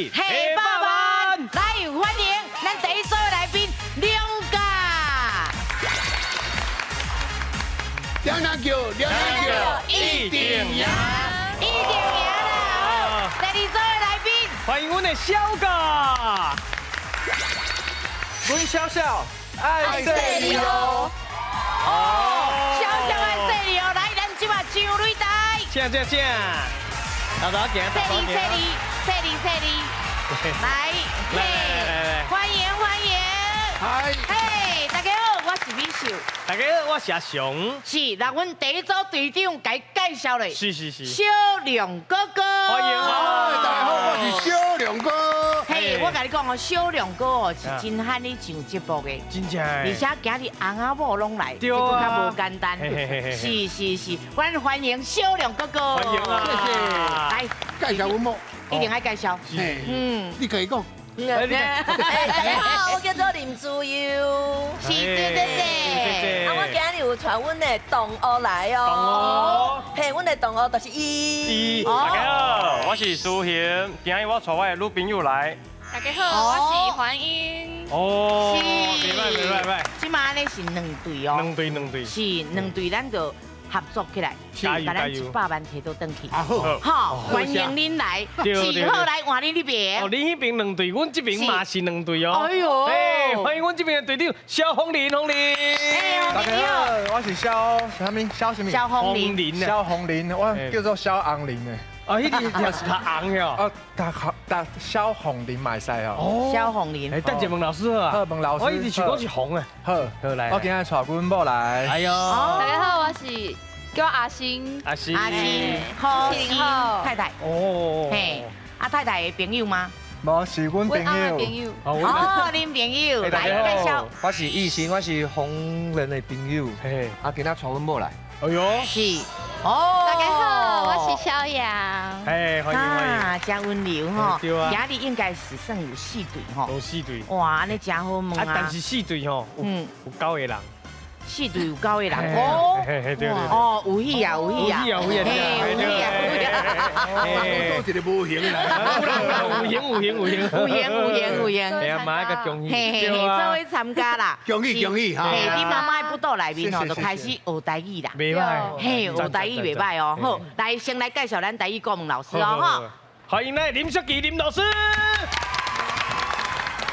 語提百萬，來歡迎咱第一組的來賓梁家。兩兩叫，兩兩叫，一定贏，一定贏啦！好，第二組的來賓，歡迎阮的小哥，阮小小愛說你哦，哦，小小愛說你哦，來，咱這馬上擂台，請請請，豆豆行，這裡這裡這裡這裡，來，來來來，歡迎歡迎，嗨，嘿，大家好，我是美秀，大家好，我是阿雄，是，那阮第一組隊長共介紹咧，是是是，小亮哥哥，歡迎，大家好，我是小亮哥。嘿，我共你講哦，小亮哥哦是真罕咧上節目的，真正，而且今日翁仔某攏來，這閣較無簡單。是是是，阮歡迎小亮哥哥，歡迎啊，謝謝。來，介紹阮某，一定愛介紹。嗯，你可以講。大家好，我叫做林珠悠，是，對對對。啊，我今日有帶阮的同學來哦。嘿，阮的同學就是伊。大家好，我是蘇賢，今日我帶我的女朋友來。大家好，我是黃英。哦，袂䆀袂䆀袂䆀。這馬按呢是兩隊哦。兩隊兩隊。是兩隊，咱就合作起來，共咱一百萬提倒轉去。好，歡迎恁來，是好來換恁那邊。哦，恁彼邊兩隊，阮這邊嘛是兩隊哦。哎喲，哎，歡迎阮這邊的隊長蕭鳳林，鳳林。大家好，我是蕭啥物？蕭啥物？蕭鳳林。蕭鳳林，我叫做蕭紅林的。啊，彼個也是較紅的哦。哦，逐蕭鳳林嘛會使哦。蕭鳳林。哎，等一下問老師好啊。好，問老師。我一直想講是紅的。好，好來。我今日帶阮某來。哎喲。大家好，我是叫阿星。阿星。阿星，好，太太。哦。嘿，阿太太的朋友嗎？無，是阮朋友。哦，恁朋友來介紹。我是藝興，我是紅人的朋友。嘿，啊，今仔帶阮某來。哎喲。是。哦，大家好，我是小楊。哎，歡迎歡迎，真溫柔吼。今日應該是算有四隊吼。有四隊。哇，按呢真好問啊。但是四隊吼，有九個人。四隊有九個人哦。哦，有戲啊，有戲啊。有戲啊，有戲啊，有戲啊，有戲。多一個無形啦。有形有形有形。有形有形有形。嘿啊，嘛一個恭喜。嘿嘿嘿，做伙參加啦。恭喜恭喜哈。嘿，你媽媽的腹肚內面吼，就開始學台語啦。袂䆀。嘿，學台語袂䆀哦。好，來先來介紹咱台語顧問老師哦，吼。歡迎來林淑琪林老師。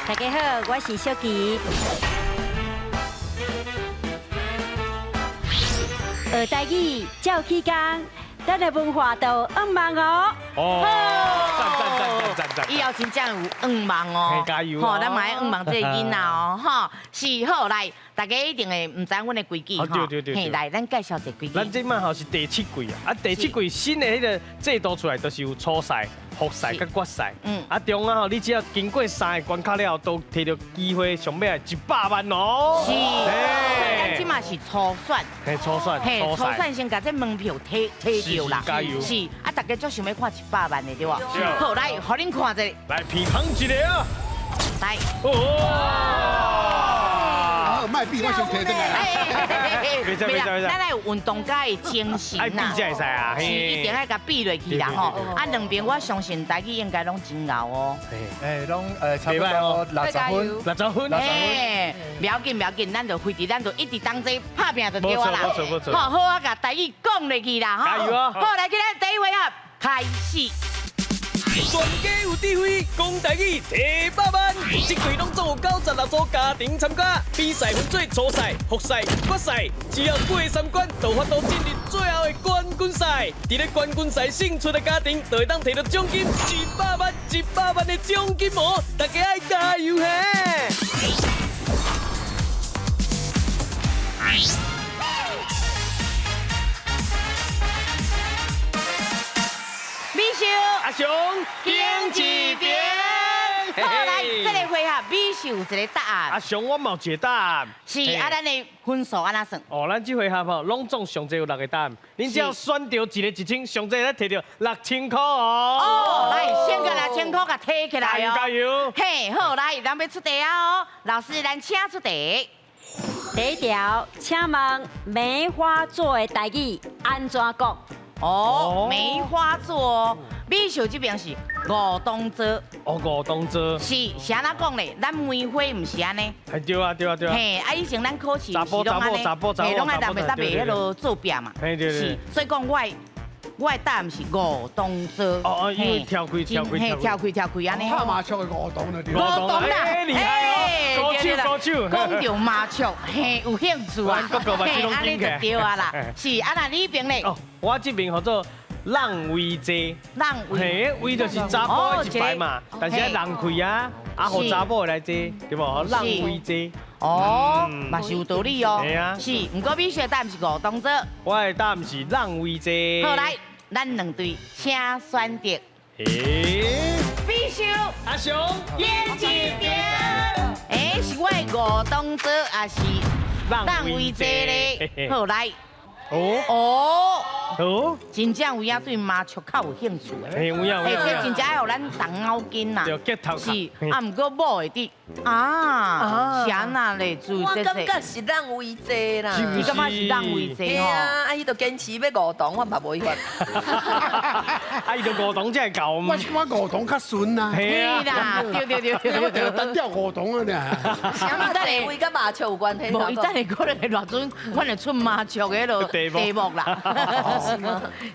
大家好，我是淑琪。學台語，照起工，咱的文化就有向望哦。哦，讚讚讚讚讚！以後真正有向望哦。加油！吼，咱嘛愛向望這個囡仔哦，吼，是好來，大家一定會毋知阮的規矩吼。對對對。嘿，來，咱介紹一下規矩。咱這擺吼是第七季啊，啊第七季新的彼個制度出來，就是有初賽、複賽佮決賽。嗯。啊，中間吼，你只要經過三个關卡了後，都提著機會上尾一百萬哦。是。咱這馬是初選。嘿，初選。嘿，初選先共這門票提提著啦。加油。是，啊，大家足想欲看一百萬的對無？好，來，予恁看一下。來，鼻芳一个啊！來。哦。好，莫比，我先提轉來。袂使袂使袂使。咱愛有運動家的精神啦。愛比才會使啊。是，一定愛共比落去啦吼。啊，兩邊我相信台語應該攏真𠢕哦。哎，攏差不多60分，60分。哎，不要緊不要緊，咱就非得咱就一直同齊拍拚就對啊啦。無錯無錯。好，好啊，共台語講落去啦吼。加油啊！好，來，今日第一回合開始。全家有智慧，講台語提百萬。這季攏總有96組家庭參加，比賽分做初賽、複賽、決賽，只要過三關，就有法度進入最後的冠軍賽。佇咧冠軍賽勝出的家庭，就會當提著獎金一百萬、一百萬的獎金哦！大家愛加油嘿！美秀，阿雄，顶一边。好，來，這个回合美秀有一个答案。阿雄，我嘛有一个答案。是啊，咱的分數按怎算？哦，咱這回合吼，攏總上濟有6个答案，恁只要選著一個1000，上濟咱提著6000箍哦。哦，來，先共6000箍共提起來哦。加油！嘿，好，來，咱欲出題啊哦。老師，咱請出題。第一條，請問梅花座的台語按怎講？哦，梅花座哦，美秀這邊是五當座。哦，五當座。是，是按怎講咧？咱梅花毋是按呢？係對啊，對啊，對啊。嘿，啊以前咱考試是攏按呢，嘿，攏愛特別特別彼囉做壁嘛。嘿對對。是，所以講我的答案是五當座。哦哦，因為跳開跳開跳開跳開按呢。打麻雀的五當就對。五當啦，厲害哦！高手高手。講著麻雀，嘿，有興趣啊？嘿，按呢就對啊啦。是，啊那你邊咧？哦，我這邊號做浪威坐。浪威。嘿，位就是查埔的一排嘛，但是愛讓開啊，啊，予查某來坐，對無？讓位坐。哦，嘛是有道理哦。是，毋過美秀答案是五當座。我的答案是讓位坐。好來，咱兩隊請選擇。美秀、阿雄、演一邊。欸，是我的五當座，還是讓位坐咧？好來。哦哦哦！真正有影對麻雀較有興趣的。嘿，有影有影。這真正愛予咱動腦筋啦。對，頭是，啊，毋過某會佇啊，是按怎咧？我感覺是讓位坐啦。你感覺是讓位坐吼？啊，啊，伊就堅持欲五當，我嘛無意見。啊，伊就五當才會夠。我是感覺五當較順啊。嘿啦，對對對對。我就單調五當啊爾。啥物座位佮麻雀有關係？無，伊等下可能會偌陣，可能出麻雀的彼囉題目啦。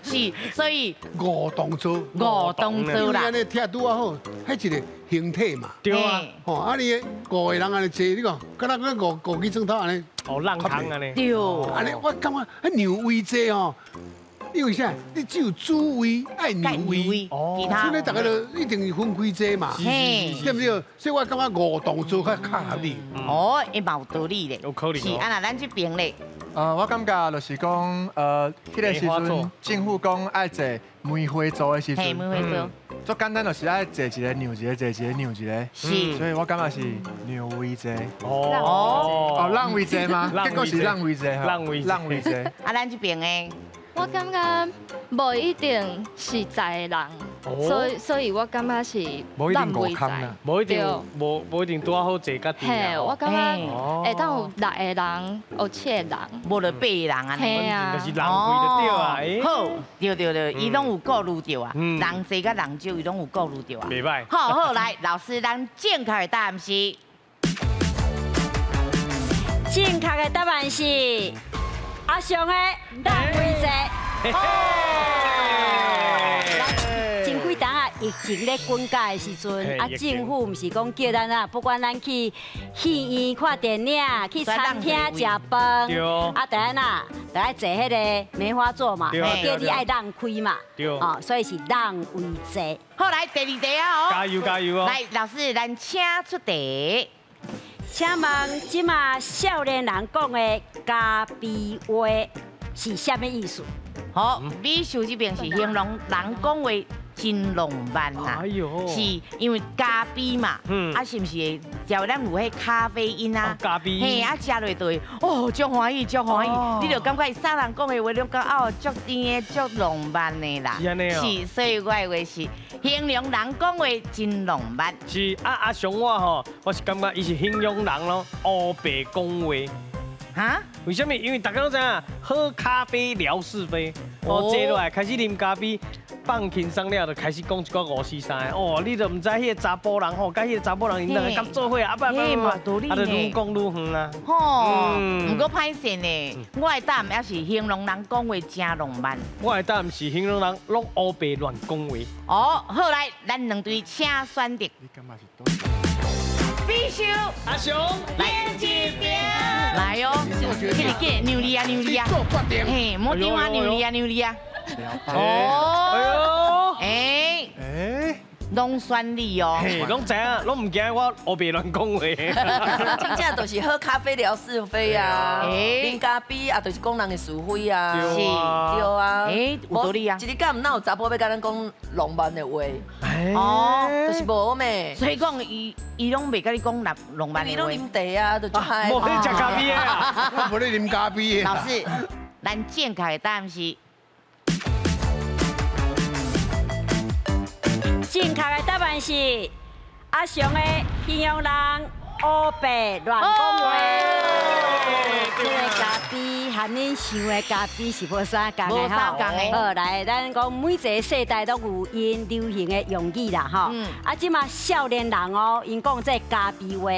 是，所以五當座，五當座啦。按呢聽拄仔好，彼一個形體嘛。對啊。吼，啊你五個人按呢坐，你看，敢若講五五支磚頭按呢。哦，讓空按呢。對。按呢，我感覺彼讓位坐吼，因為啥？你只有主位愛讓位，其他。所以逐家都一定是分開坐嘛，對毋對？所以我感覺五當座較較合理。哦，伊嘛有道理咧。有可能。是，啊若咱這邊咧。我感覺就是講，彼个時陣政府講愛坐梅花座的時陣，梅花座，足簡單就是愛坐一個讓一個，坐一個讓一個，是，所以我感覺是讓位坐。哦，哦，讓位坐嗎？結果是讓位坐，讓位讓位坐。啊，咱這邊的，我感覺無一定是在人，所以我感覺是讓位坐，無一定無一定拄仔好坐較甜。嘿，我感覺會當有六個人，有七個人，無就八個人按呢。嘿啊，就是人位就對啊。好，對對對，伊攏有顧慮著啊，人濟佮人少，伊攏有顧慮著啊。袂䆀。好好來，老師，咱正確的答案是，正確的答案是阿雄的讓位坐。前幾冬啊，疫情咧滾架的時陣，啊，政府毋是講叫咱啊，不管咱去戲院看電影，去餐廳食飯，啊，就按怎，就愛坐彼个梅花座嘛，叫你愛讓開嘛，哦，所以是讓位坐。好，來第二題啊，加油加油哦！來，老師，咱請出題。請問這馬少年人講的咖啡話是啥物意思？好，美秀這邊是形容人講話真浪漫啊，是因為咖啡嘛，啊是毋是會食咱有彼咖啡因啊？咖啡，嘿，啊食落就會哦，足歡喜，足歡喜，你就感覺啥人講的話，攏感覺哦，足甜的，足浪漫的啦。是按呢哦。是，所以我的話是形容人講話真浪漫。是啊，阿雄我吼，我是感覺伊是形容人咯，烏白講話。哈？為啥物？因為大家攏知影，喝咖啡聊是非。哦，坐落來開始啉咖啡，放輕鬆了，就開始講一寡五四三的。哦，你就毋知彼个查埔人吼，佮彼个查某人𪜶兩个敢做伙啊？啊不不不，啊就愈講愈遠啊。吼，毋過歹勢呢，我的答案也是形容人講話真浪漫。我的答案是形容人攏烏白亂講話。哦，好來，咱兩隊請選擇。你感覺是佗？美秀、阿雄、演一邊來哦，緊緊，讓你啊，讓你啊，做決定。嘿，莫丟啊，讓你啊，讓你啊。哦，哎喲，哎，哎，攏選你哦，嘿，攏知影，攏毋驚我烏白亂講話。真正就是喝咖啡聊是非啊，啉咖啡啊，就是講人的是非啊，是，對啊，哎，有道理啊。一日敢哪有查埔欲共咱講浪漫的話？哦，就是無咩。所以講，伊伊攏袂共你講浪漫的話。伊攏啉茶啊，就足嗨。無咧食咖啡啊，我無咧啉咖啡。老師，咱正確的答案是。正確的答案是阿雄的形容人烏白亂講話。這个咖啡和佮恁想的咖啡是無相仝的無相仝的。好，來，咱講每一個世代攏有𪜶流行的用語啦，吼。啊，這馬少年人哦，𪜶講這咖啡話，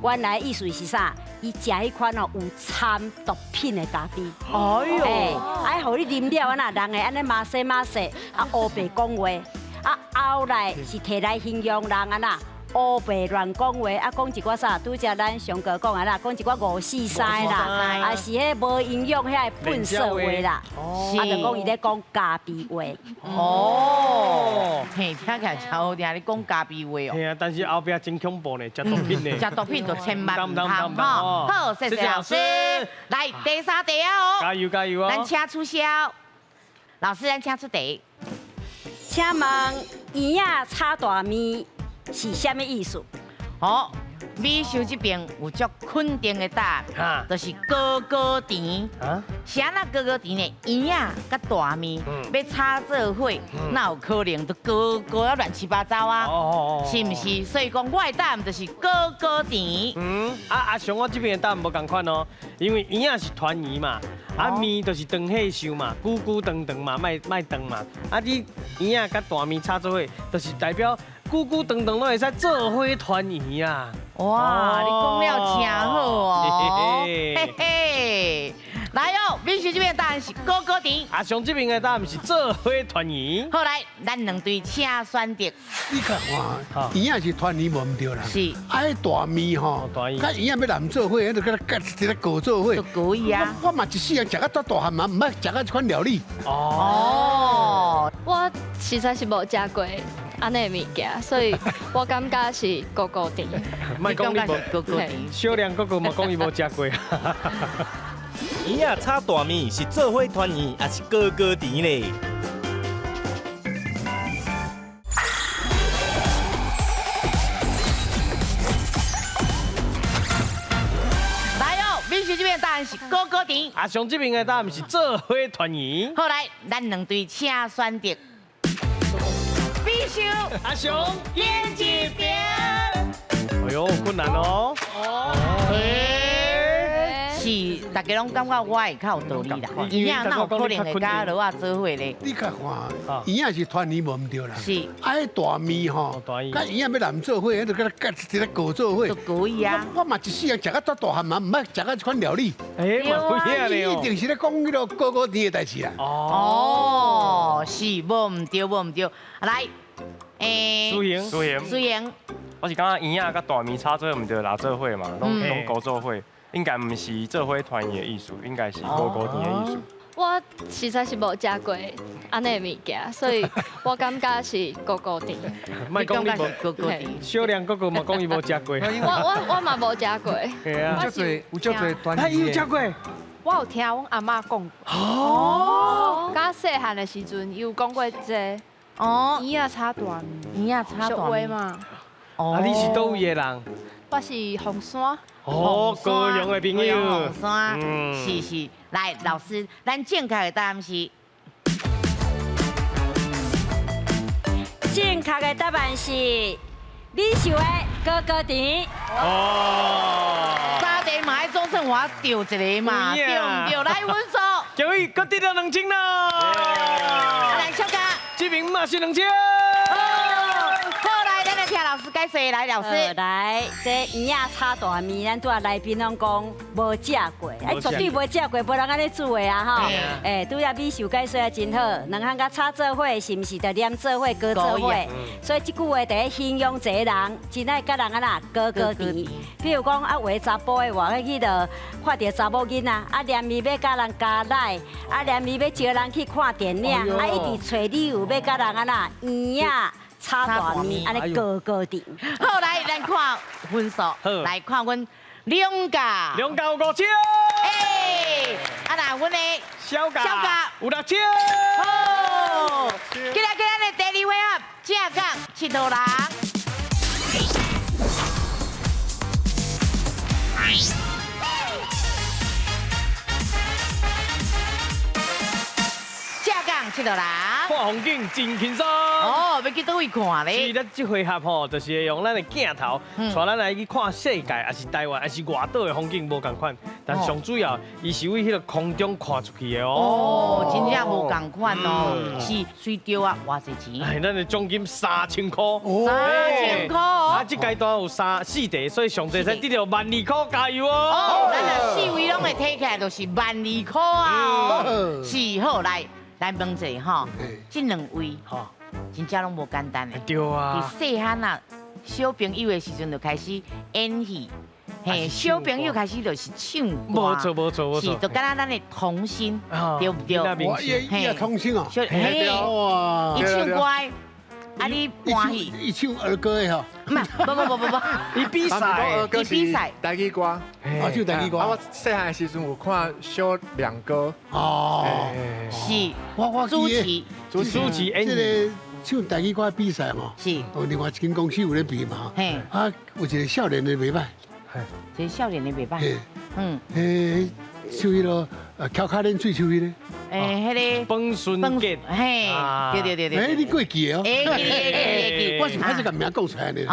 原來意思是啥？伊食彼款哦有摻毒品的咖啡。哎喲，哎，予你啉了按怎，人會按呢麻西麻西，啊，烏白講話，啊，後來是提來形容人按怎。烏白亂講話，啊，講一寡啥？拄才咱上哥講的啦，講一寡五四三啦，啊是彼無營養遐个糞埽話啦，啊，就講伊咧講咖啡話。哦，嘿，聽起來真好聽，你講咖啡話哦。嘿啊，但是後壁真恐怖呢，食毒品呢。食毒品就千萬毋通吼。好，謝謝老師。來，第三題啊哦。加油加油哦！咱請出痟。老師，咱請出題。請問圓仔炒大麵是啥物意思？好，美秀這邊有足肯定的答案，就是高高甜。是按怎高高甜呢？圓仔佮大麵欲炒做伙，哪有可能都高高啊亂七八糟啊？是毋是？所以講我的答案就是高高甜。啊阿雄，我這邊的答案無仝款哦，因為圓仔是團圓嘛，啊麵就是長歲壽嘛，久久長長嘛，莫莫長嘛。啊你圓仔佮大麵炒做伙，就是代表。久久長長攏會使做伙團圓啊！哇，你講了真好哦！嘿嘿，來哦，美秀這邊的答案是高高甜。阿雄這邊的答案是做伙團圓。好來，咱兩隊請選擇。你看看，圓仔是團圓無毋對啦。是。啊，彼大麵吼，佮圓仔欲攬做伙，彼就佮佮一个糊做伙。就可以啊。我嘛一世人食甲大大漢嘛，毋捌食過這款料理。哦。我實在是無食過按呢物件，所以我感覺是糊糊甜。莫講你無糊糊甜，小亮哥哥嘛講伊無食過。圓仔炒大麵是做伙團圓，抑是糊糊甜咧？來哦，美秀這邊的答案是糊糊甜。阿雄這邊的答案是做伙團圓。好來，咱兩隊請選擇。美秀，阿雄，演一邊。哎呦，困難哦。是，大家攏感覺我會較有道理啦。圓仔哪有可能會佮蚵仔做伙咧？你較看，圓仔是團圓無毋對啦。是。啊，彼大麵吼，佮圓仔欲攬做伙，彼就佮佮一个糊做伙。就可以啊。我嘛一世人食甲大大漢嘛，毋捌食過這款料理。哎，嘛有影咧。一定是咧講彼个糊糊甜的代誌啦。哦，是，無毋對，無毋對。來，蘇瑩，蘇瑩，蘇瑩。我是感覺圓仔佮大麵炒做毋對，拉做伙嘛，攏糊做伙。應該毋是做伙團圓的意思，應該是糊糊甜的意思。我實在是無食過按呢物件，所以我感覺是糊糊甜。莫講你無糊糊甜，小亮哥哥嘛講伊無食過。我嘛無食過。係啊，有足濟有足濟團圓。伊有食過。我有聽阮阿嬤講。哦。剛細漢的時陣，伊有講過這個。哦。圓仔炒大麵。圓仔炒大麵。俗話嘛。哦。啊，你是佗位的人？我是鳳山。哦，高雄的朋友。鳳山，是是。來，老師，咱正確的答案是。正確的答案是美秀的糊糊甜。哦。三題嘛愛總算我對一個嘛，對毋對？來，分數。各位，閣得了2000啦。來，小嘉。這邊嘛是2000。聽老師解說，來老師。來，這圓仔炒大麵，咱拄仔來賓攏講無食過，哎，絕對無食過，無人按呢煮的啊吼。哎，拄仔美秀解說也真好，兩項佮炒做伙，是毋是就黏做伙、糊做伙？所以這句話佇咧形容一個人，真愛佮人按怎糊糊甜。比如講啊，有的查埔的話，去著看著查某囡仔，啊，黏伊欲佮人加奶，啊，黏伊欲招人去看電影，啊，一直揣理由欲佮人按怎圓仔炒大麵，按呢糊糊甜。好，來，咱看分數，來看阮兩家，兩家有5000。哎，啊那阮的小家，小家有6000。好，今日今日的第二回合，正港𨑨迌人。正港 𨑨迌人。看风景真轻松。哦，欲去佗位看咧？是，咱這回合吼，就是會用咱的鏡頭，帶咱來去看世界，抑是台灣，抑是外島的風景無仝款。但上主要，伊是對彼个空中看出去的哦。哦，真正無仝款哦，是隨著啊，偌濟錢？哎，咱的獎金3000箍。3000箍。啊，這階段有三四題，所以上濟才得著12000箍，加油哦！哦，咱若四位攏會提起來，就是12000箍啊！是，好，來，來問一下吼，這兩位吼，真正攏無簡單的。對啊。佇細漢啊，小朋友的時陣就開始演戲，嘿，小朋友開始就是唱歌。無錯無錯無錯。是，就敢若咱的童星，對不對？哇，伊也童星哦。嘿，哇，伊唱歌。啊！你歡喜？伊唱兒歌的吼？毋係，不不不不不，伊比賽，伊比賽台語歌，哦，唱台語歌。啊，我細漢的時陣有看小亮哥。哦，是，我主持，主持，這个唱台語歌比賽吼，是，哦，另外一間公司有咧比嘛，嘿，啊，有一个少年的袂歹，一个少年的袂歹，嗯，唱彼个翘跤鏈水手彼个。欸，彼个彭顺杰，嘿，对对对对。欸，你过记哦？会记会记，我是歹势共名讲出来呢。哦，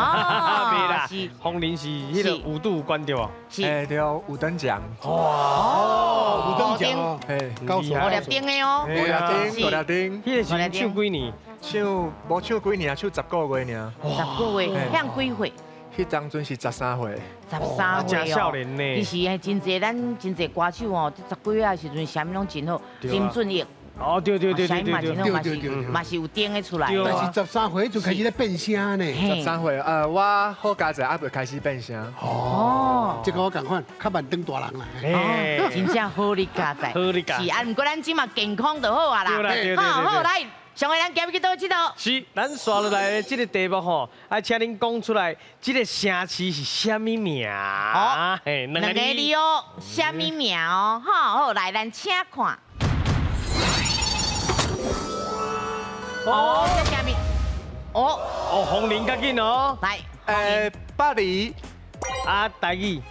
袂啦，方林是彼个五度关对无？是，欸对，五等奖。哇，五等奖哦，嘿，高手。五粒灯的哦，五粒灯，五粒灯。彼个时唱几年？唱无唱几年啊？唱10个月尔。 10个月，遐几岁？彼当阵是13岁。 13岁哦，少年呢。其实真济咱真济歌手哦，十几岁时阵啥物拢真好，林俊逸。哦，对对对对对对对对，嘛是有顶的出来。但是13岁就开始咧变声呢。13岁，我好佳哉，还未开始变声。哦，这个我仝款，较慢长大人啦。哦，真正好哩佳哉。好哩佳。是啊，毋过咱这嘛健康就好啊啦。对啦对对对。好，好来。上个咱今日去佗佚佗？是，咱紲落来的这个题目吼，爱请恁讲出来，这个城市是啥物名？哦，两个字哦，啥物名哦？好，来，咱请看。哦，这啥物？哦，哦，方林较紧哦。来，巴黎。啊，台语。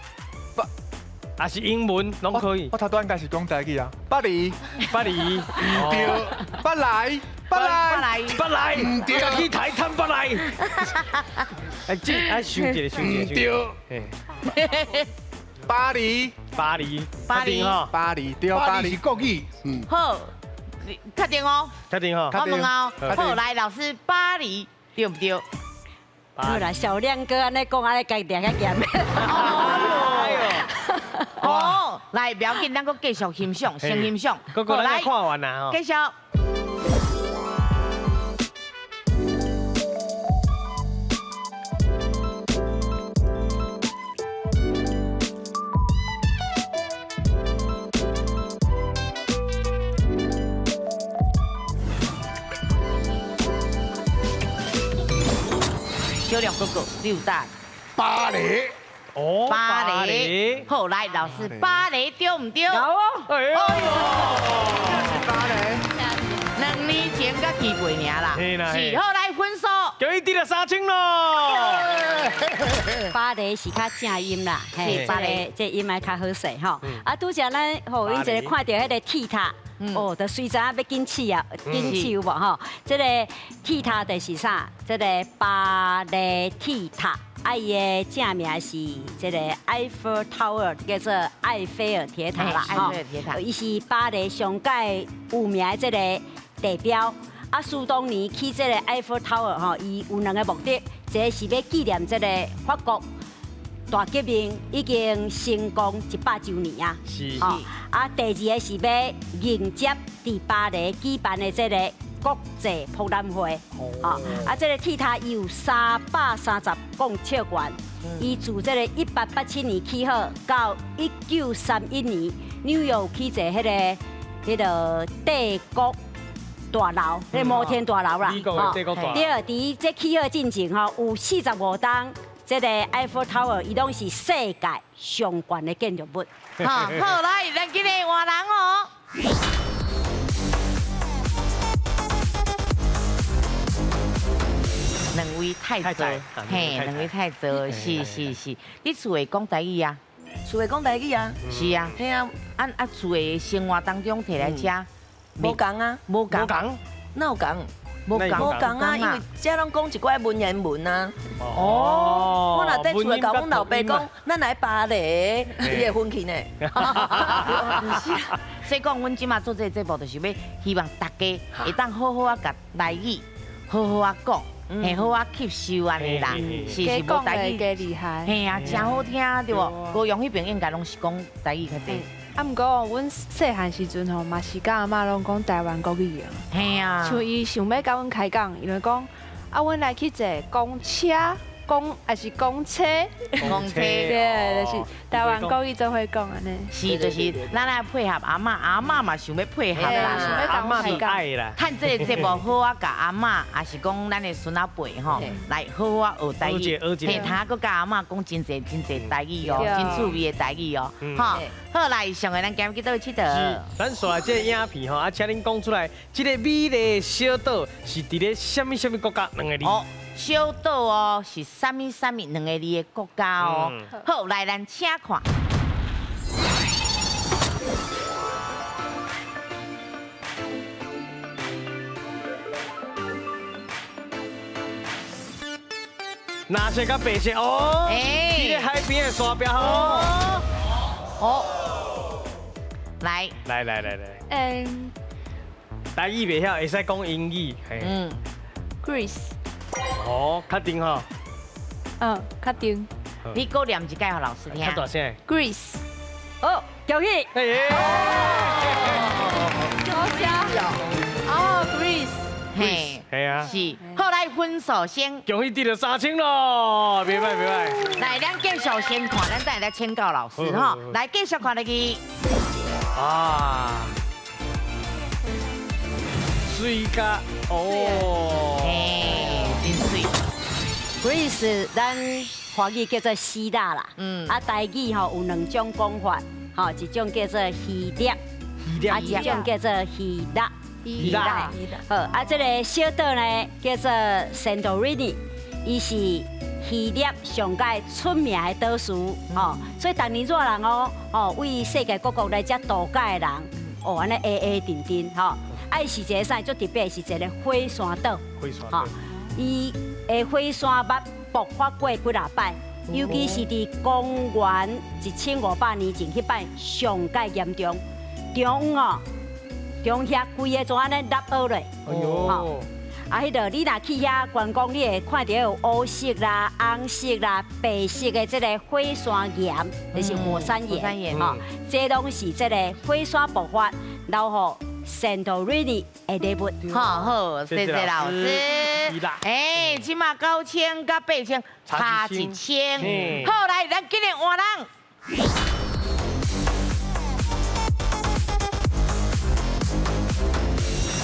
还是英文拢可以。我头拄应该是讲台语啊。巴黎，巴黎，对，巴黎，巴黎，巴黎，毋对，去台滩巴黎。哎，这哎，想一个，想一个，对。巴黎，巴黎，巴黎，巴黎，对，巴黎是国语。嗯，好，确定哦。确定哦。我问哦，好，来，老师，巴黎对不对？好啦，小亮哥按呢讲，按呢家掠较严。哦，来，不要紧，咱阁继续欣赏，先欣赏。阁来看完啦，继续。小亮哥哥，你有答？巴黎。哦，巴黎。好，来，老师，巴黎对毋对？有哦。哎呦，巴黎。 2年前才去过尔啦。是，好，来分数。叫伊得了3000咯。巴黎是较正音啦，嘿，巴黎这音爱较好势吼。啊，拄才咱吼，阮一个看著彼个铁塔，哦，就随知影欲紧起啊，紧起有无吼？这个铁塔就是啥？这个巴黎铁塔。啊，伊的正名是这个埃菲尔 Tower，叫做埃菲尔铁塔啦，埃菲尔铁塔。伊是巴黎上盖有名的这个地标。啊，苏东年起这个埃菲尔 Tower 吼，伊有两个目的，一个是欲纪念这个法国大革命已经成功100周年啊。是。啊，第二个是欲迎接伫巴黎举办的这个国际博览会，哦，啊，这个铁塔伊有330公尺高，伊自这个1887年起好，到1931年，纽约有起一个彼个帝国大楼，彼个摩天大楼啦，对，伫这起好进前吼，有45栋这个埃菲尔 Tower，伊拢是世界上悬的建筑物。好，好，来，咱今日换人哦。两位太太，嘿，两位太座，是是是，你厝会讲台语啊？厝会讲台语啊？是啊，嘿啊，啊啊，厝的生活当中提来食，無仝啊，無仝，哪有仝？無仝，無仝啊，因為這攏講一寡文言文啊。哦，我若佇厝內共阮老爸講，咱來巴黎，伊會分去呢。所以講，阮這馬做這個節目，就是欲希望大家會當好好啊，共台語好好啊講，會好啊吸收按呢啦。是是無台語加厲害。嘿啊，誠好聽對無？高雄彼邊應該攏是講台語較濟。啊，毋過阮細漢時陣吼，嘛是佮阿嬤攏講台灣國語啊。嘿啊。像伊想欲佮阮開講，伊就講啊，阮來去坐公車。公還是公車？公車，對，就是台灣國語做伙講按呢。是，就是咱來配合阿嬤，阿嬤嘛想欲配合啦，阿嬤就愛啦。趁這個節目好啊，共阿嬤，也是講咱的孫仔輩吼，來好好啊學台語，嘿，通閣佮阿嬤講真濟真濟台語哦，真趣味的台語哦，吼。好，來，上個咱今日去佗位𨑨迌？咱紲來這個影片吼，啊，請恁講出來，這個美麗的小島是佇咧啥物啥物國家兩個字？小島哦，是啥物啥物兩個字的國家哦。好，來咱請看。藍色佮白色哦，佇咧海邊的沙壁哦。哦，來，來來來來，台語袂曉，會使講英語。嗯，Greece。哦，確定吼？嗯，確定。你閣念一擺予老師聽。較大聲。 Greece。哦，恭喜。多謝。哦，Greece。嘿，係啊。是。好，來分數先。恭喜得著3000咯，袂歹袂歹。來，咱繼續先看，咱等下來請教老師吼。來，繼續看落去。啊。水甲哦。嘿，真媠。 Greece，咱華語叫做希臘啦。啊，台語吼有兩種講法，吼，一種叫做希臘，啊，一種叫做希臘。希臘。好，啊，這個小島呢叫做 Santorini，伊是希臘上蓋出名的島嶼，吼，所以逐年熱人哦，吼，為世界各國來遮度假的人，哦，按呢黑黑陣陣，吼，啊，伊是一個啥？足特別，是一個火山島。火山島。伊的火山捌爆發過幾若擺，尤其是佇公元1500年前，彼擺上蓋嚴重，中哦，中遐規个就按呢凹落。哎喲！啊，彼个你若去遐觀光，你會看著有烏色啦、紅色啦、白色的這个火山岩，就是火山岩，吼，這攏是這个火山爆發，留予 Santorini 的禮物。好好，謝謝老師。哎，這馬9000佮8000差1000。好，來，咱今日換人。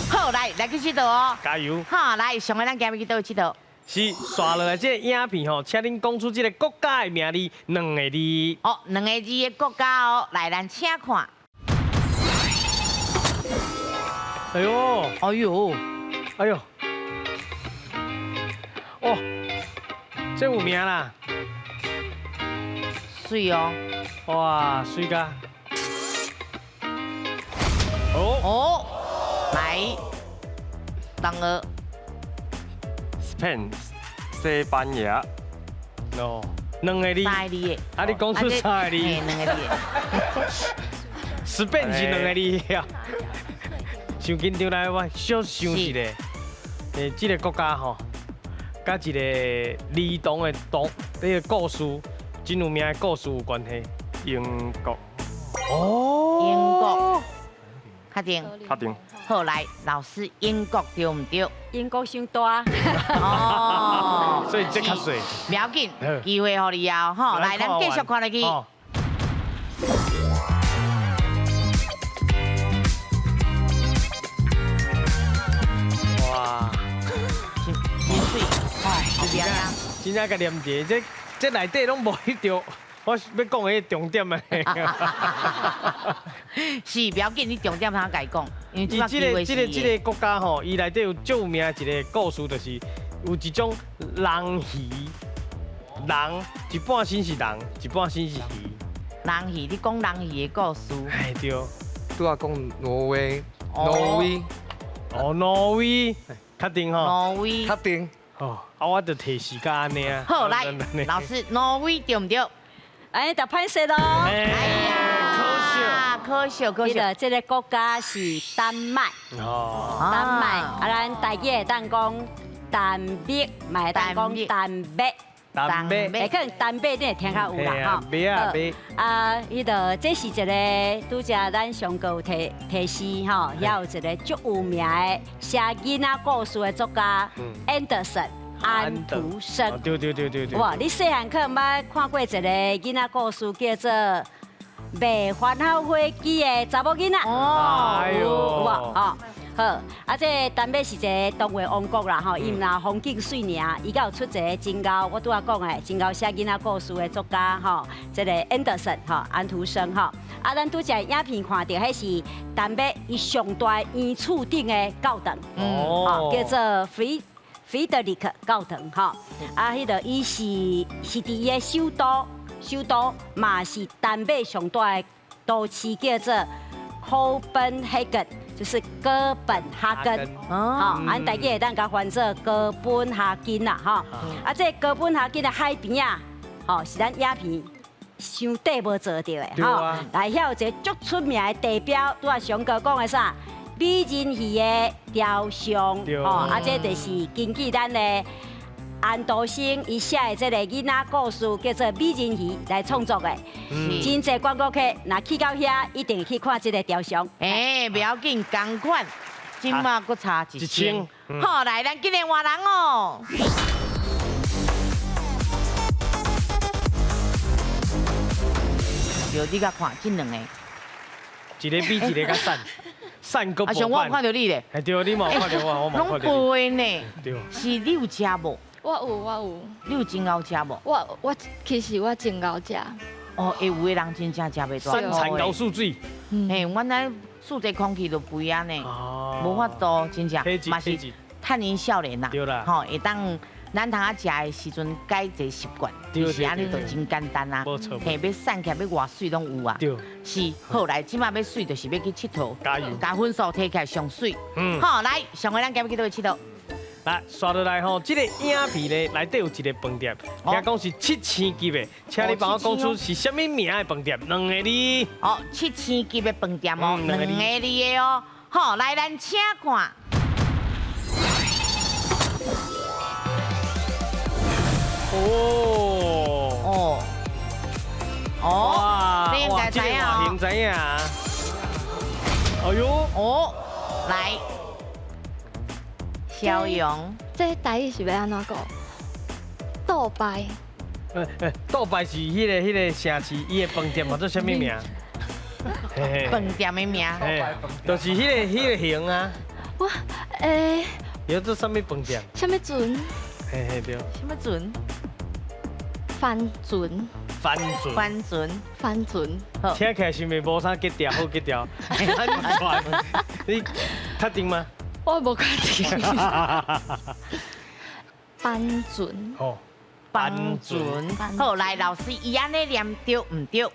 好，來，來去𨑨迌哦。加油！好，來，上個咱今日去佗位𨑨迌？是，紲落來這個影片吼，請恁講出這個國家的名字兩個字。哦，兩個字的國家哦，來，咱請看。哎喲！哎喲！哎喲！哦，這有名啦。媠哦。哇，媠甲。哦。哦。來，同學。 Spain，西班牙。哦，兩個字。三個字的。啊，你講出三個字。嘿，兩個字。 Spain 是兩個字啊。傷緊張來，我小想一下。這个國家吼，佮一個兒童的童，這个故事，真有名的故事有關係。英國。哦。英國。確定。確定。好，來，老師，英國對毋對？英國傷大。哦。所以這較細。不要緊，機會予你啊，吼，來，咱繼續看落去。哇，真媠，吼，後邊啊。真正共念一下，這內底攏無彼著，我欲講的重點啊。是，不要緊，你重點通共伊講，因為這這个國家吼，伊內底有足有名的一个故事，就是有一種人魚，人一半身是人，一半身是魚。人魚，你講人魚的故事。哎對。拄仔講挪威。挪威。哦，挪威，確定吼？挪威。確定。哦，啊，我就提示到按呢啊。好，來，老師，挪威對毋對？哎，就歹勢囉。哎呀，可惜，可惜，可惜。這個國家是丹麥。哦。丹麥，啊，咱台語會當講丹麥，嘛會當講丹麥。丹麥，可能丹麥你會聽較有啦，吼。麥啊麥。啊，彼個這是一個拄才咱上個有提提示吼，遐有一個足有名的寫囡仔故事的作家安德森安徒生。對對對對對。哇，你細漢可能捌看過一個囡仔故事，叫做《賣番仔火機的查某囡仔》。哦。哎呦。有無？吼。好，啊，這個丹麥是一個動畫王國啦，吼，伊毋若風景媠爾，伊閣有出一個真𠢕，我拄仔講的真𠢕寫囡仔故事的作家，吼，這個安德森，吼，安徒生，吼，啊，咱拄才影片看著，彼是丹麥伊上大圓柱頂的教堂，哦，叫做腓德里克教堂，吼，啊，彼個伊是佇伊的首都，首都嘛是丹麥上大的都市，叫做哥本哈根。就是哥本哈根，吼，咱台語會當共翻做哥本哈根啦，吼。啊，這個哥本哈根的海邊啊，吼，是咱影片傷短無做著的，吼。來，遐有一個足出名的地標，拄仔上哥講的啥？美人魚的雕像，吼，啊，這就是根據咱的安徒生伊寫的這個囡仔故事叫做《美人魚》來創作的。真濟觀光客若去到遐，一定去看這個雕像。哎，不要緊，仝款，這馬閣差一千。好，來，咱今日換人哦。對，你佮看這兩個，一個比一個較瘦，瘦閣啊，像我有看著你咧。對，你嘛有看著我，我嘛看著你。攏肥呢。對。是你有食無？我有，我有。你有真𠢕食無？我其實我真𠢕食。哦，會有的人真正食袂大。三餐𠢕四水。嘿，阮那四个空氣都肥啊呢，無法度，真正嘛是趁𪜶少年啦。對啦。吼，會當咱通仔食的時陣改一个習慣，其實按呢就真簡單啊。無錯。嘿，欲瘦起來，欲偌媠攏有啊。對。是，好來，這馬欲媠就是欲去𨑨迌。加油。共分數提起來上媠。嗯。好，來，上個咱今欲去佗位𨑨迌？來，刷落來吼，這個影片咧內底有一個飯店，聽講是7星級的，請你幫我講出是啥物名的飯店，兩個字。哦，7星級的飯店哦，兩個字的哦。好，來，咱請看。哦哦哦，你應該知影哦。知影。哎喲。哦，來。蕭陽，這台語是欲按怎講？杜拜。杜拜是彼個城市，伊的飯店叫做啥物名？飯店的名。就是彼個型啊。我，叫做啥物飯店？啥物船？嘿嘿對。啥物船？帆船。帆船。帆船。帆船。聽起來是毋是無啥格調？好格調。帆船。你確定嗎？我無確定。帆船。哦，帆船。好，來，老師，伊按呢念對毋對？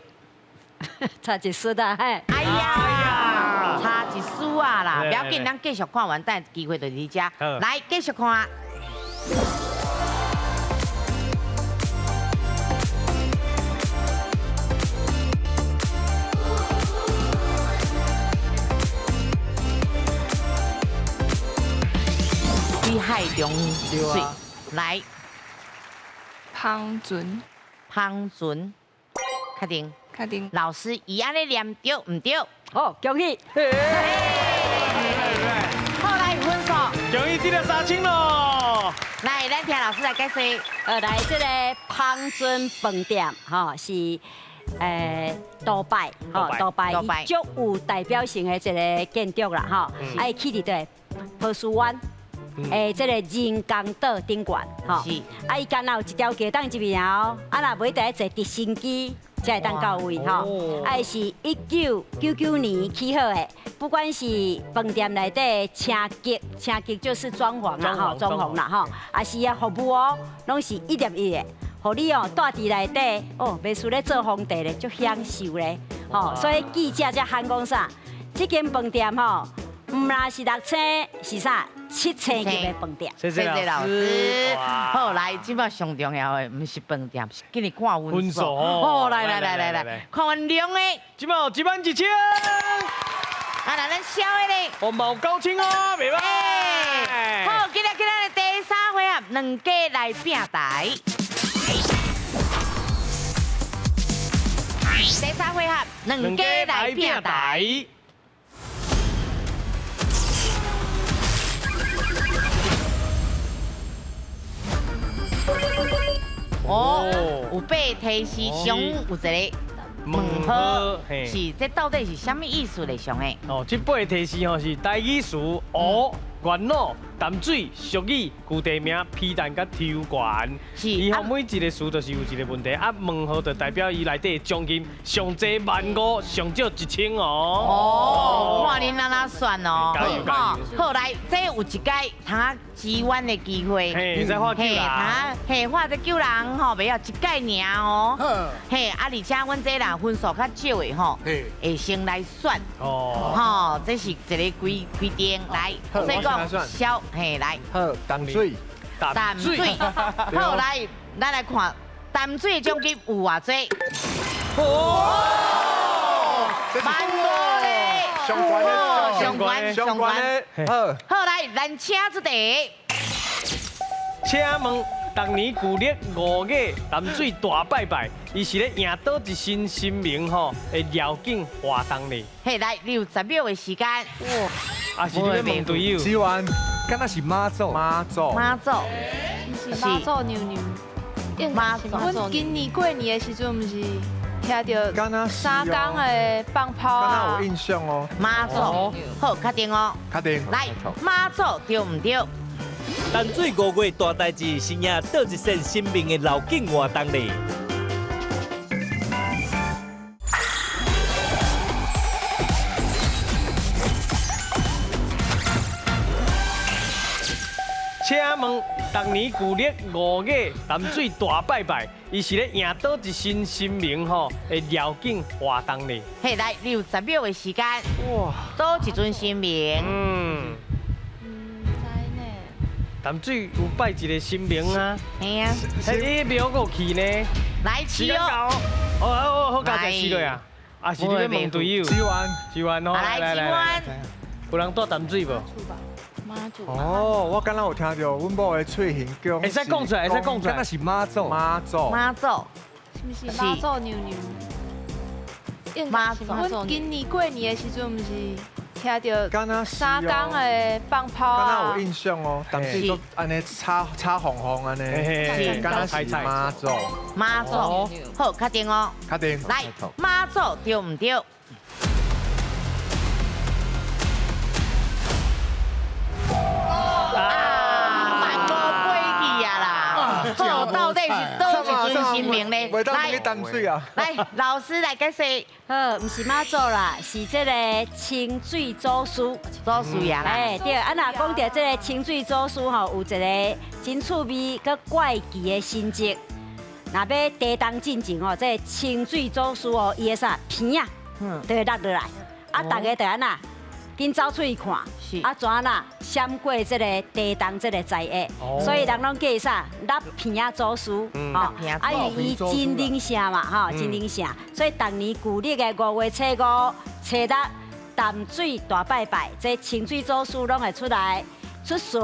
差一絲啦，嘿。哎呀，差一絲啊啦，不要緊，咱繼續看完，等機會就佇遮。來，繼續看。海中水，來，帆船，帆船，確定，確定。老師，伊按呢念對毋對？好，恭喜。好，來分數。恭喜得了3000咯。來，咱聽老師來解釋。來，這個帆船飯店，吼是。杜拜，吼，杜拜，伊足有代表性的一個建築啦，吼，啊，伊起佇佗波斯灣。這個人工島頂懸，吼，啊，伊敢若有一條街當這邊哦，啊，若無得坐直升機才會當到位，吼，啊，伊是1999年起好的，不管是飯店內底車格，車格就是裝潢啦，吼，裝潢啦，吼，啊是啊服務哦，攏是一點一的，予你哦住佇內底，哦，袂輸咧做皇帝咧，足享受咧，吼，所以記者才喊講啥，這間飯店吼。毋啦是六星，是啥？七星级的饭店。谢谢老师。好，来，这摆上重要的毋是饭店，是紧来看分数。哦，来来来来来，看阮龙的，这摆有1万1000。啊，来咱痟的咧，哦，嘛有9000哦，袂歹。好，今日今日的第三回合，两家来拼台。第三回合，两家来拼台。哦，有八提示，上有一个问号，是这到底是啥物意思咧？上的？哦，这八个提示吼是台语词乌、元老、淡水、俗语、旧地名、皮蛋佮抽悬。是。伊吼每一个词都是有一个问题，啊，问号就代表伊内底的奖金上济1万5，上少1000哦。哦，看恁按怎算哦。加油加油！好，来，这有一届通支援的机会。嘿，会使画救人。嘿，画这救人吼，袂晓一届尔哦。嘿，啊，而且阮这人分数较少的吼，会先来选。哦。吼，这是一个规规定，来，所以讲痟，嘿，来。好，淡水。淡水。好，来，咱来看淡水的奖金有偌济？哦，1万5咧。上悬的，上悬，上悬的。好。好，来，咱请出题。请问，逐年旧历5月淡水大拜拜，伊是咧迎佗一身神明吼的绕境活动咧？嘿，来，你有10秒的时间。哇！啊，是你咧问队友？志源，敢若是妈祖？妈祖。妈祖。是妈祖娘娘。妈祖。阮今年过年的时阵，毋是听到三工的放炮啊？敢若有印象哦。妈祖，好，确定哦。确定。来，妈祖对毋对？淡水5月大代志是迎倒一线神明的绕境活动咧。请问，逐年旧历5月淡水大拜拜，伊是咧迎佗一身神明吼的绕境活动咧？嘿，来，你有10秒的时间。哇！佗一尊神明？嗯。淡水有拜一个神明啊，嘿啊，迄庙阁有去呢。来，时间到，哦哦，好，加再试落啊。啊，是你咧问队友？志源，志源哦，来来来，有人住淡水无？妈祖。哦，我敢若有听到阮某的喙形讲，会使讲出来，会使讲出来，敢若是妈祖，妈祖，妈祖，是毋是妈祖娘娘？妈祖。阮今年过年的时阵，毋是听到三工的放炮啊？敢若有印象哦，淡水都按呢插插红红按呢，敢若是妈祖。妈祖，好，确定哦。确定。来，妈祖对毋对？啊，万五飞去啊啦！好，到底是佗一尊神明咧？来，淡水啊！来，老师来解释。好，毋是妈祖啦，是这个清水祖师。祖师爷啦。哎，对，啊，若讲到这个清水祖师吼，有一个真趣味阁怪奇的神迹。若欲地动进前吼，这个清水祖师哦，伊的啥鼻仔，就会落落来，啊，大家就按怎？紧走出去看，啊，怎啦？闪过这个地动这个灾厄，所以人拢叫伊啥？落鼻仔祖师，吼，啊，因为伊真灵圣嘛，吼，真灵圣，所以逐年旧历的5月初5、初6，淡水大拜拜，这清水祖师拢会出来出巡，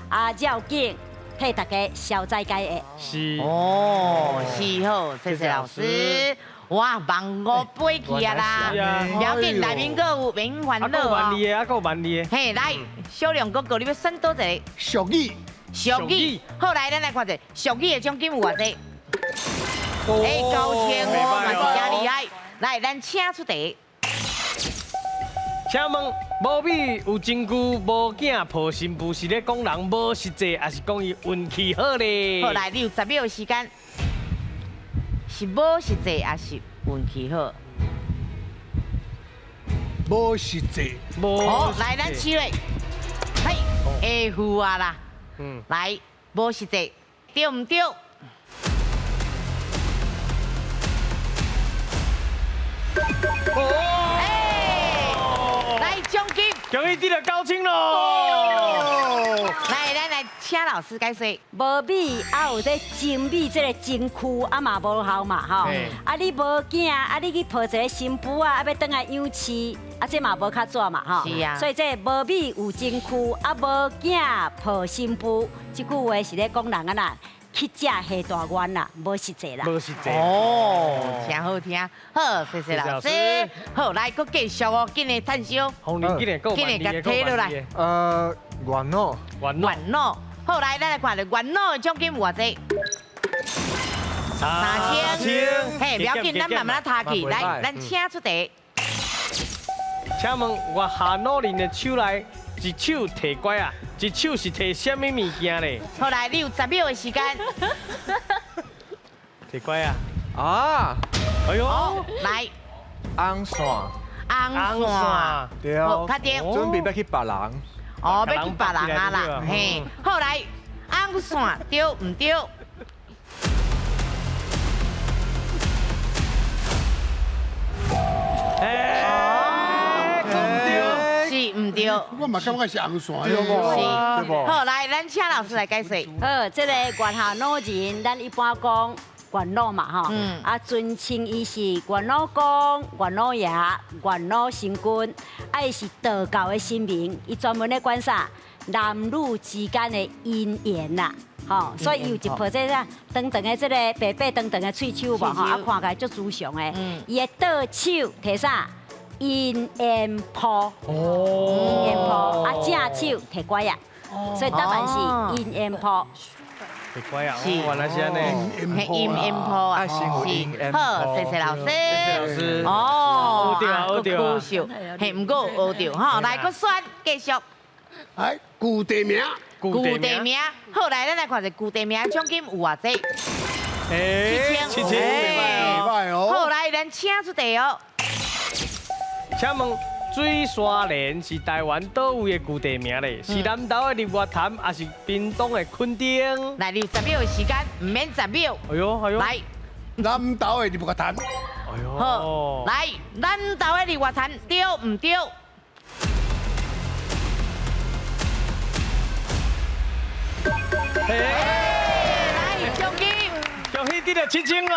啊，绕境替大家消灾解厄。是哦，是好，谢谢老师。哇，万五飞去啊啦！不要紧，内面阁有免烦恼哦。万二的，啊，阁有万二的。嘿，来，小亮哥哥，你欲选佗一个？俗语。俗语。好，来，咱来看者，俗语的奖金有偌济？哎，9000哦，嘛是真厉害。来，咱请出题。请问，无米有真久无囝抱新妇，是咧讲人无实际，还是讲伊运气好咧？好，来，你有10秒的时间。是无实际，还是运气好？无实际。好，来，咱试咧。嘿，会付啊啦。嗯。来，无实际，对毋对？哦。哎，来奖金。恭喜得到得9000咯。來來來，請老師解說。無米啊，有咧蒸米這个蒸區啊嘛無效嘛吼。啊你無囝，啊你去抱一个新婦啊，啊欲轉來養飼，啊這嘛無較紙嘛吼。是啊。所以這無米有蒸區，啊無囝抱新婦，這句話是咧講人按怎去食下大願啦，無實際啦。無實際。哦，真好聽。好，謝謝老師。好，來，閣繼續哦，緊來炭燒。紅林緊來，緊來，共提落來。元老。元老。好，來，咱來看著元老的獎金有偌濟？3000。嘿，不要緊，咱慢慢仔讀去。來，咱請出題。請問我下老人的手內，一手提拐仔，一手是提啥物物件咧？好，來，你有10秒的時間。提拐仔。啊！哎呦，來。紅線。紅線。對。較對。準備欲去別人。哦，欲去別人啊啦，嘿。好，來，紅線對毋對？是毋對？我嘛感覺是紅線，對無？好，來，咱請老師來解釋。好，這個月下老人，咱一般講月老嘛，吼，啊，尊稱伊是月老公、月老爺、月老神君，啊，伊是道教的神明，伊專門咧管啥男女之間的姻緣啦，吼，所以伊有一抱這啥長長的這個白白長長的喙鬚無吼，啊，看起來足慈祥的，伊的倒手提啥？姻緣簿，姻緣簿，啊，正手提拐仔，所以答案是姻緣簿。提拐仔，是，原來是按呢，姻緣簿啊，是，好，謝謝老師，謝謝老師，哦，學著啊，學著啊，嘿，毋過學著吼，來，閣選繼續。來，舊地名，舊地名，好，來，咱來看一下舊地名獎金有偌濟？7000，袂歹哦。好，來，咱請出題哦。請問水沙連是台灣佗位的舊地名咧？是南投的日月潭，還是屏東的墾丁？來，你有10秒的時間，毋免10秒。哎呦，哎呦。來，南投的日月潭。哎呦。好，來，南投的日月潭對毋對？來，獎金。恭喜得到7000咯！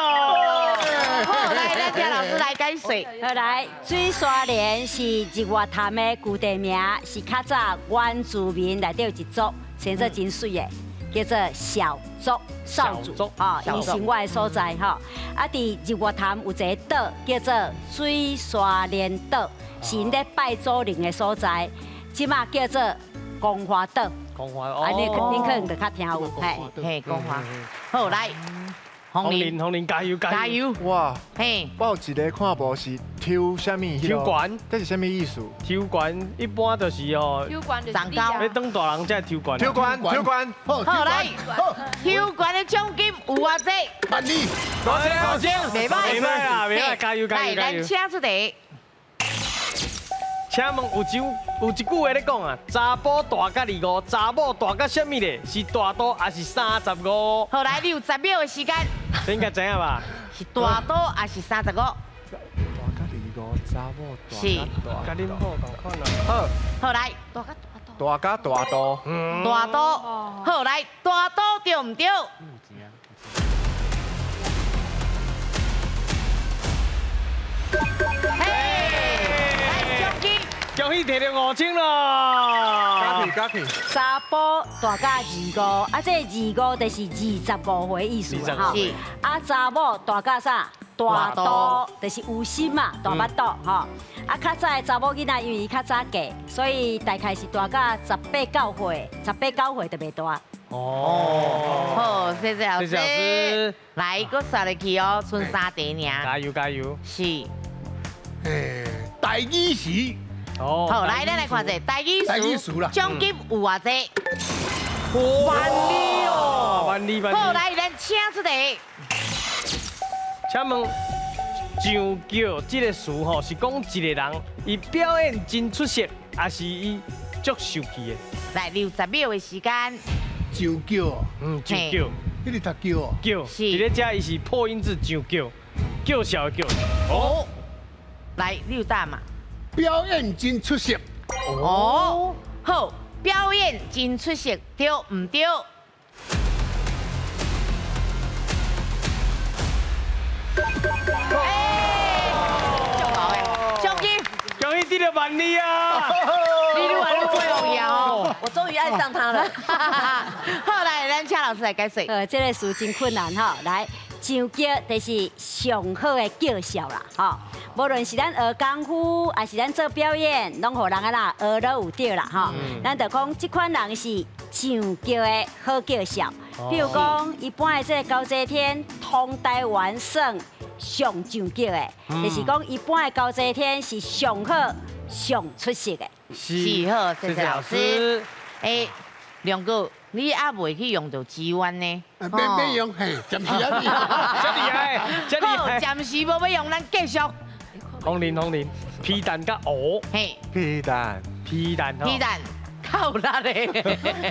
好，來，咱請老師來解釋。好，來，水沙連是日月潭的舊地名，是較早原住民內底有一族，生做真媠的，叫做小族少族，吼，伊生活的所在吼。啊，佇日月潭有一个島叫做水沙連島，是𪜶咧拜祖靈的所在，這馬叫做光華島。光華哦，啊，恁可能就較聽有，嘿，嘿，光華。好，來。紅林，紅林，加油加油！哇，嘿，我有一個看無是抽啥物？抽懸，這是啥物意思？抽懸一般就是哦，抽懸就是長高，欲當大人才抽懸。抽懸，抽懸，好來，抽懸的獎金有偌濟？萬二，5000，5000，袂歹，袂歹啦，袂歹，加油加油加油！來，咱請出題。請問有一句話咧講啊，查埔大甲25，查某大甲啥物咧？是大肚還是35？好，來，你有10秒的時間。這應該知影吧？是大肚還是35？大甲25，查某大是。佮恁某仝款啊。好。好，來。大甲大肚。大肚。好，來，大肚對毋對？恭喜摕著5000咯！加起加起。查埔大甲25，啊，這25就是25歲意思哈。啊，查某大甲啥？大肚，就是有心嘛，大腹肚吼。啊，較早的查某囡仔因為伊較早嫁，所以大概是大甲18、19歲，18、19歲就袂大。哦，好，謝謝老師。謝謝老師。來，閣煞落去哦，賰3題爾。加油加油。是。台語詞。好，來，咱來看一下台語詞啦，獎金有偌濟？萬二哦，萬二萬二。好，來，咱請出題。請問上轎這個詞吼，是講一個人伊表演真出色，還是伊足受氣的？來，你有10秒的時間。上轎。嗯，上轎。彼個讀轎哦。轎。是。佇咧遮伊是破音字上轎，叫囂的叫。哦。來，你有答嘛？表演真出色。哦，好，表演真出色，對毋對？哎，足牛的，獎金，恭喜得了萬里啊！你愈來愈佩服伊哦。我終於愛上他了。好，來，咱請老師來解釋。這個詞真困難吼，來，上腳就是上好的叫笑啦，吼。無論是咱學功夫，還是咱做表演，攏予人啊啦學都有對啦，吼。咱就講這款人是上腳的好叫笑。比如講，一般的這個高濟天，通台灣算上上腳的，就是講一般的高濟天是上好、上出色的。是好，謝謝老師。哎，梁哥，你還未去用到資源呢？免用，嘿，暫時啊，這厲害，這厲害。好，暫時無欲用，咱繼續。紅林，紅林，皮蛋佮蚵，嘿，皮蛋，皮蛋，皮蛋，較有力的。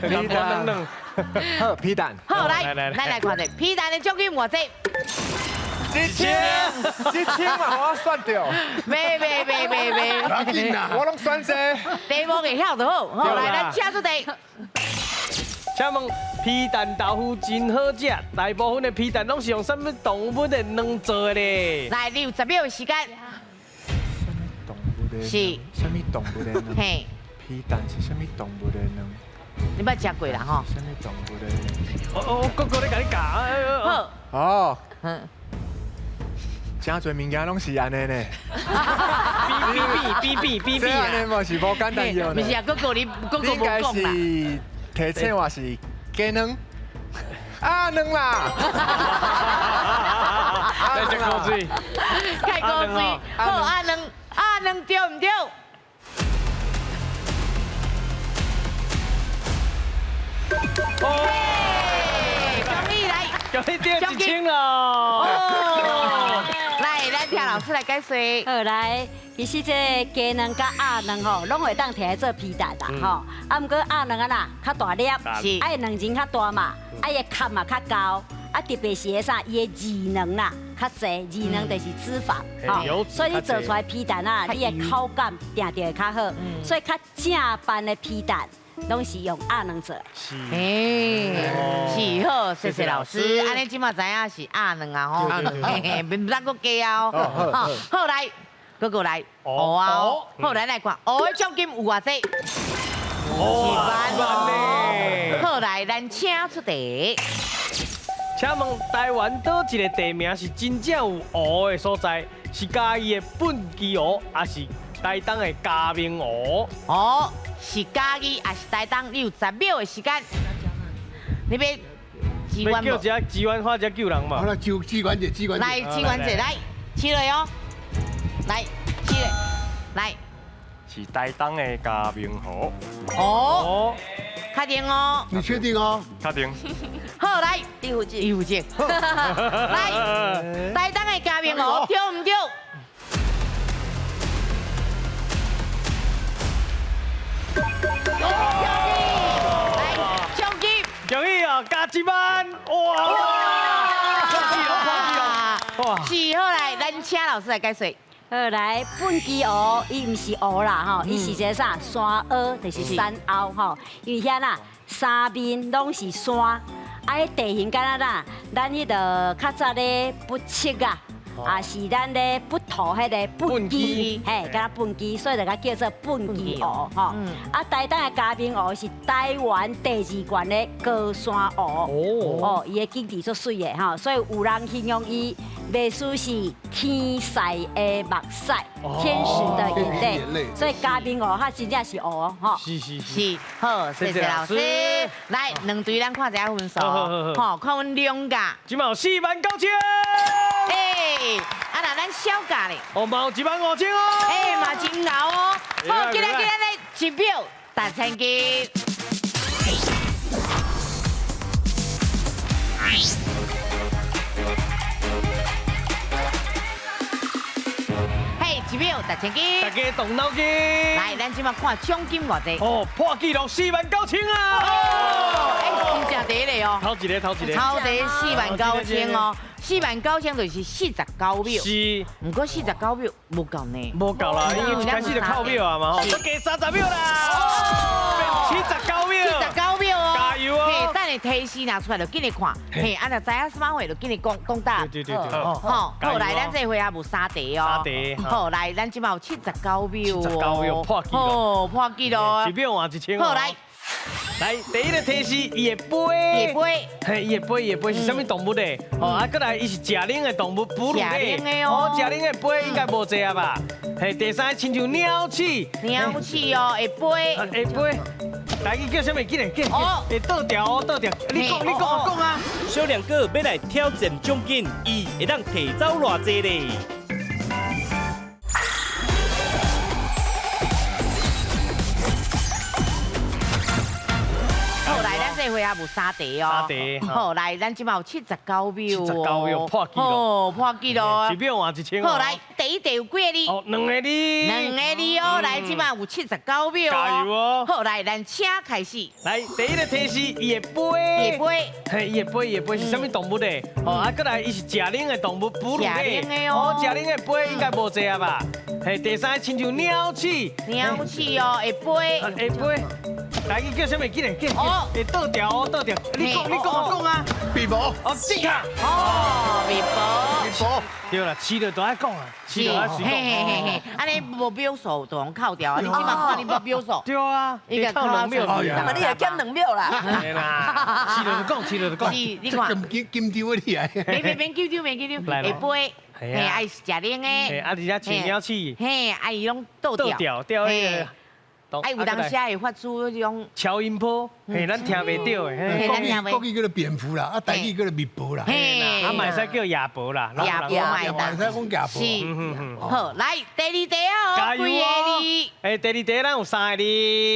皮蛋，好，皮蛋。好，來，咱來看著，皮蛋的獎金偌濟？1000，1000嘛，我算著。袂袂袂袂袂。無要緊啦，我攏算這。題目會曉就好。好，來，咱請出題。請問皮蛋豆腐真好食，大部分的皮蛋攏是用啥物動物的卵做的咧？來，你有10秒的時間。動物的是。啥物動物的卵？嘿。皮蛋是啥物動物的卵？你捌食過啦吼？啥物動物的？我哥哥咧共你教。好。哦。真濟物件攏是按呢呢。 B B B B B B 這按呢嘛是無簡單藥呢。毋是啊，哥哥你哥哥無講啦。應該是提醒我是雞卵，鴨卵啦。來食鍋水。開鍋水，好，鴨卵，鴨卵對毋對？哦，恭喜來，恭喜得1000咯。來，咱聽老師來解說。好，來，其實這個雞卵佮鴨卵吼，攏會當提來做皮蛋啦，吼。啊，毋過鴨卵啊啦，較大粒，是，啊，伊卵仁較大嘛，啊，伊的殼嘛較厚，啊，特別是彼啥，伊的魚卵啦較濟，魚卵就是脂肪，吼，所以你做出來皮蛋啊，你的口感定定會較好，所以較正版的皮蛋。攏是用鴨卵做的，是，是好，謝謝老師。按呢這馬知影是鴨卵啊吼，嘿嘿，毋通閣加哦。好，來，閣過來，蚵啊，好，來來看，蚵的獎金有偌濟？1萬哦。好，來，咱請出題。請問台灣佗一個地名是真正有湖的所在？是嘉義的畚箕湖，還是台東的嘉明湖？哦。是嘉義還是台東？你有10秒的時間。你欲支援無？叫一下支援，或者救人嘛。好啦，救支援者，支援者。來，支援者來，起來哦。來，起來，來。是台東的嘉明湖。哦，確定哦。你確定哦？確定。好，來，李富志，李富志。來，台東的嘉明湖對毋對？來，獎金，恭喜哦，加1萬，哇！哇！是好來，咱請老師來解說。好來，畚箕湖伊毋是湖啦吼，伊是一個啥山坳，就是山坳吼。因為遐啦，三面攏是山，啊，彼地形敢若啦，咱彼个較早咧不測啊。啊，是咱咧不塗彼個畚箕，嘿，敢若畚箕，所以就共叫做畚箕湖吼。啊，台東的嘉明湖是台灣第二懸的高山湖，哦，伊的景致足媠的吼，所以有人形容伊，袂輸是天使的目屎，天使的眼淚。所以嘉明湖它真正是湖吼。是是是，好，謝謝老師。來，兩隊咱看一下分數，吼，看阮兩甲。這馬有49000。哎，啊那咱小甲咧，哦，嘛有15000哦，哎，嘛真𠢕哦。好，今日今日咧一票达千金。嘿，一秒达千金，大家动脑筋。來，咱這馬看獎金偌濟。哦，破紀錄49000啊！哦，哎，真正第一個哦。頭一個，頭一個。頭一個49000哦。49000就是49秒。是。毋过49秒无够呢。无够啦，因为一开始就扣秒啊嘛吼，加30秒啦。79秒。79秒哦。加油哦！嘿，等下提示拿出来就紧来看。嘿，啊，若知影什么话就紧来讲讲答。对对对对。吼，好来，咱这回合有3题哦。3题。好来，咱这摆有79秒哦。79秒破纪录。哦，破纪录。1秒换1000。好来。来，第一个提示，伊会飞，会飞，嘿，伊会飞，伊会飞是啥物动物咧？哦，啊，过来，伊是食冷的动物，哺乳类。食冷的哦。哦，食冷的飞应该无济啊吧？嘿，第三个亲像鸟鼠，鸟鼠哦，会飞，会飞。来，伊叫啥物？紧来，紧，会倒掉哦，倒掉。你讲，你讲，讲啊。小亮哥欲来挑战奖金，伊会当提走偌济咧？这回合有3题哦， 3题。好，来，咱这摆有79秒哦， 79秒破纪录，哦，破纪录，1秒换1000。好，来，第一题有几个字？哦，2个字。2个字哦，来，这摆有79秒哦，加油哦。好，来，咱请开始。来，第一个提示，伊会飞，会飞，嘿，伊会飞，伊会飞是啥物动物咧？哦，啊，过来，伊是食冷的动物，哺乳类。食冷的哦。哦，食冷的飞应该无济啊吧？嘿，第三个亲像鸟鼠，鸟鼠哦，会飞，会飞。来，伊叫啥物？紧来，紧，会倒掉哦，倒掉。你讲，你讲，讲啊。蜜婆。哦，正确。哦，蜜婆。蜜婆。对啦，饲了都爱讲啊，饲了爱随讲。嘿嘿嘿嘿，按呢无秒数就予扣掉啊！你这马看你无秒数。对啊，你扣2秒。那么你也减2秒啦。对啦，饲了就讲，饲了就讲。是，你看。紧紧张啊你啊！免免紧张，免紧张。会飞，嘿，爱食冷的。嘿，啊，而且饲鸟鼠。嘿，啊，伊拢倒掉。倒掉，掉彼个。哎，有当时会发出彼种超音波，嘿，咱听袂著的。国语叫做蝙蝠啦，啊，台语叫做蜜婆啦。嘿，啊，嘛会使叫夜婆啦，夜婆嘛会使讲夜婆。是，好，来第二题哦，几个字？哎，第二题咱有3个字。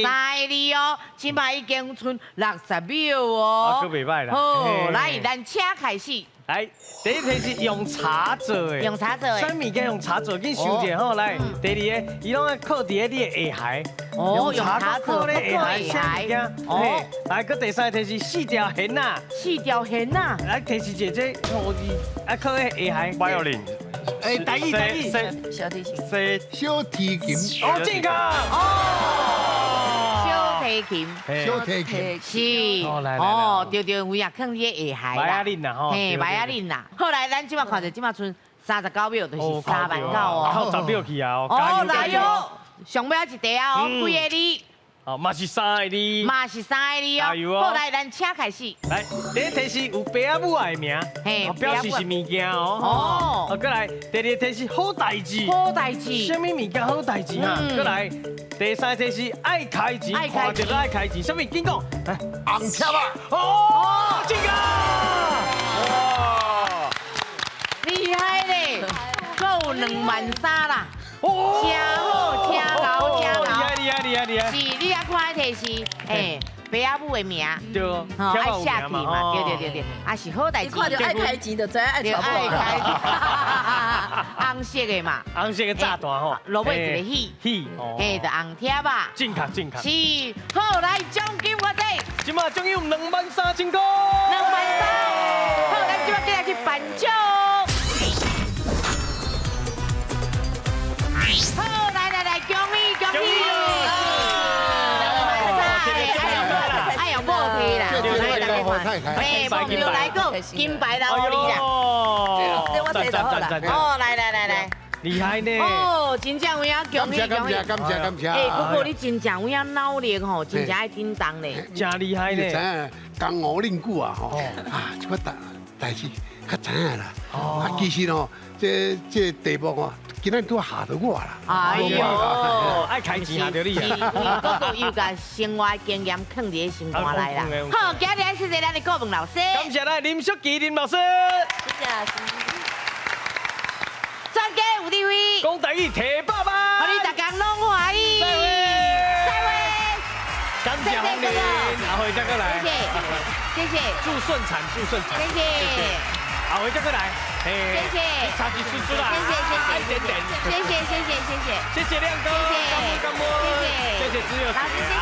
3个字哦，这摆已经賰60秒哦。啊，阁袂䆀啦。好，来，咱请开始。来，第一题是用茶做的，用茶做的，啥物件用茶做？紧想一下吼，来，第二个，伊拢爱扣伫咧你的下頦，哦，用茶做咧下頦，啥物件？哦，来，阁第三个题是4条弦仔，4条弦仔，来提示一下，这五字爱扣咧下頦。violin，哎，台语台语，小提琴，小提琴，哦，正确，哦。小提琴，小提琴是，哦，对对，有影囥伫下頦啦，白仔恁啦吼，嘿，白仔恁啦。后来咱这摆看著这摆賰39秒，就是3万9哦，扣10秒去啊，哦，来哟，上尾一题啊，哦，几个字？哦，嘛是3个字，嘛是3个字哦。好，来，咱请开始。来，第一题是有爸仔母的名，嘿，表示是物件哦。哦，过来，第二题是好代志，好代志，啥物物件好代志哈？过来，第三题是爱开钱，看著爱开钱，啥物？紧讲，来，红贴啊！哦，正确！哇，厉害咧，阁有2万3啦。真好，真牛，真牛！厉害，厉害，厉害！是，你爱看彼提示，哎，爸仔母的名，对，吼，爱写去嘛，对对对对，啊是好代志。看著爱开钱就知爱娶某。爱开钱，红色的嘛，红色的炸弹吼，落尾一个喜，喜，嘿，就红贴吧。正确，正确。是，好来奖金偌济？这马奖金有23000块。2万3，好，咱这马进来去颁奖。好，来来来，恭喜恭喜！哎呦，无提啦，哎，无来个金牌来予你啦。这我提就好啦。哦，来来来来，厉害呢！哦，真正有影，恭喜恭喜！感谢感谢感谢！哎，不过你真正有影脑力吼，真正爱叮当呢。真厉害呢！你知影江湖练久啊吼，啊，这个代志较知影啦。啊，其实吼，这题目吼。今仔拄吓著我啦！哎呦，爱开钱吓著你啊！哥哥又共生活经验囥伫咧心肝内啦。好，今日谢谢咱的顾问老师，感谢咱林淑琪林老师，谢谢老师。专家有智慧，讲台语提爸爸，予你逐工拢欢喜。再会，再会。感谢红玲，阿辉再过来，谢谢，谢谢，祝顺产，祝顺产，谢谢，阿辉再过来。谢谢，差一丝丝啦，谢谢谢谢，一点点，谢谢谢谢谢谢，谢谢亮哥，谢谢，谢谢，谢谢自由，老师谢谢。